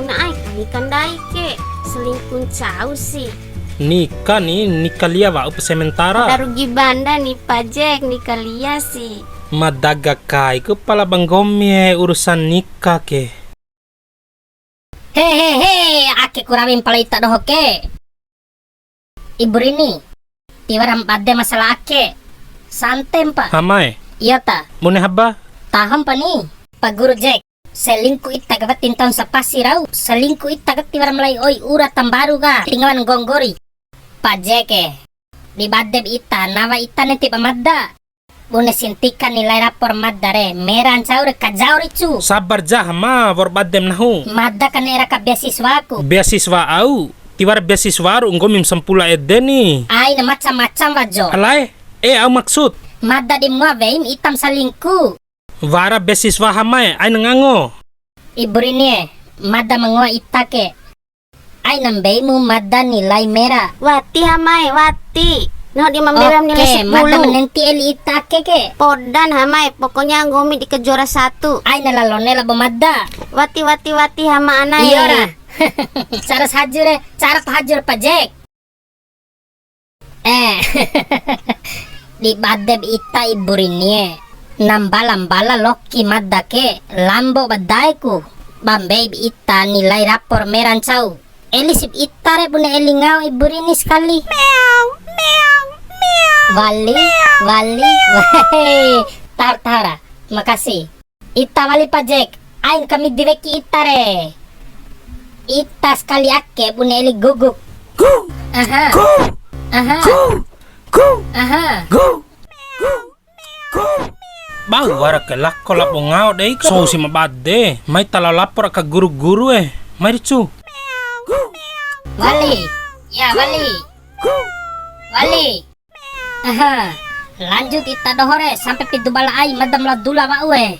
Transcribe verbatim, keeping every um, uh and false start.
Na ai ka nika ndai ke, selingkuh ncau si. Nika ni, nika lia wa'up sementara. Ada rugi banda ni, Pa Jek, nika lia si. Ma daga kai ku pala ba nggomi e urusan nika ke. He, he, he, ake ku rawim pala ita doho ke. Ibu Rini, tiwara ma bade masalah ake. Sante mpa. Hamae. Iyo ta. Bune haba. Tahom pa ni. Pa Guru Jek, selingkuh ita ka wati ntaun sapasi rau, selingkuh ita ka tiwara malai oi ura tambaru ka, tingawan nggori. Pa Jek e, di bade ba ita, nawa ita nenti ba mada. Bune sintika nilai rapor mada re, mera ncau re kajau ricu. Sabar ja Hama, wa'ur badem nahu. Mada ka ne'e raka beasiswaku. Beasiswa au, tiwara beasiswa ru nggomi ma sampula ede ni. Aina macam-macam wajo. Alae, e au maksud. Mada di mua weim ita ma salingku. Wara beasiswa Hamae, aina ngango. Ibu Rini e, mada ma ngoa ita ke. Aina mbeimu mada nilai mera. Wati Hamae, wati. Nahu di ma mbei nilai sepuluh. Oke, mada ma nenti eli ita ake ke. Podan Hamae, pokoknya nggomi di ke juara satu. Aina lalo ne labo mada. Wati, wati, wati Hama ana e. Iyo ra. Cara haju re, cara haju re Pa Jek. Eh, di bade ba ita Ibu Rini e. Na mbala-mbala loki mada ke, lambo ba daeku. Ba mbei ba ita nilai rapor mera ncau. Eli sip ita re bune eli ngao Ibu Rini sekali. Meow, meow, meow. Wali, meow, wali, meow. Wehe. Tar, tara. Makasih. Ita wali Pa Jek, ain kami di weki ita re. Ita sekali ake bune eli guguk. Gu. Aha. Gu. Aha. Gu. Gu. Aha. Gu. Gu. Gu. Bau wara ke lako labo ngao dei ka. Sou si ma bade, mai ta lao lapor aka guru-guru e. Mai ricu. Wali. Ya, Wali. Wali. Aha, lanjut ita doho re, sampe pidu bala ai, mada ma lao dula wa'u e.